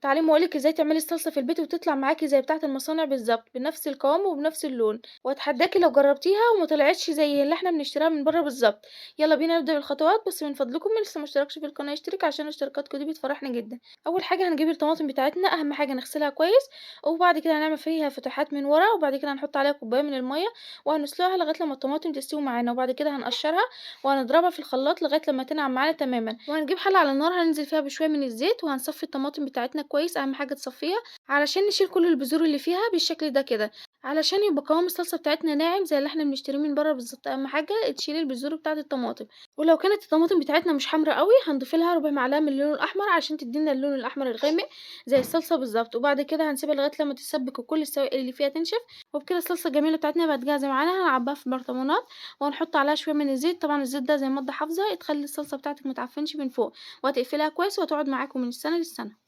تعالي أما أقول لِك إزاي تعملي الصلصة في البيت وتطلع معاكِ زي بتاعة المصانع بالضبط، بنفس القوام وبنفس اللون، وأتحداكِ لو جربتيها وما طلعتش زي اللي إحنا بنشتريها من برّه بالضبط. يالّا بينا نبدأ بالخطوات، بس من فضلكم اللي لسه ما اشتركش في القناة يشترك عشان اشتراكاتكم دي بتفرحني جدًا. أول حاجة هنجيب الطماطم بتاعتنا، أهم حاجة نغسلها كويس، وبعد كده هنعمل فيها فتحات من ورا، وبعد كده هنحط عليها كوباية من المَيّة وهنسلقها لغاية لمّا الطماطم تستوي معانا، وبعد كده هنقشرها وهنضربها في الخلاط لغاية لمّا تنعم معانا تمامًا. وهنجيب حلة على النار هننزل فيها بشوية من الزيت وهنصفي الطماطم بتاعتنا كويس، أهم حاجة تصفيها علشان نشيل كل البذور اللي فيها بالشكل ده كده، علشان يبقى قوام الصلصة بتاعتنا ناعم زي اللي احنا بنشتريه من برّه بالضبط. أهم حاجة تشيلي البذور بتاعة الطماطم. ولو كانت الطماطم بتاعتنا مش حمرا أوي هنضيف لها ربع معلقة من اللون الأحمر عشان تدينا اللون الأحمر الغامق زي الصلصة بالضبط. وبعد كده هنسيبها لغاية لما تتسبك وكل السوائل اللي فيها تنشف، وبكده الصلصة الجميلة بتاعتنا بقت جاهزة معانا. هنعبيها في برطمانات وهنحط عليها شوية من الزيت، طبعًا الزيت ده زي مادة حافظة تخلي الصلصة بتاعتك ما تعفنش من فوق، وهتقفليها كويس وهتقعد معاكم من السنة للسنة.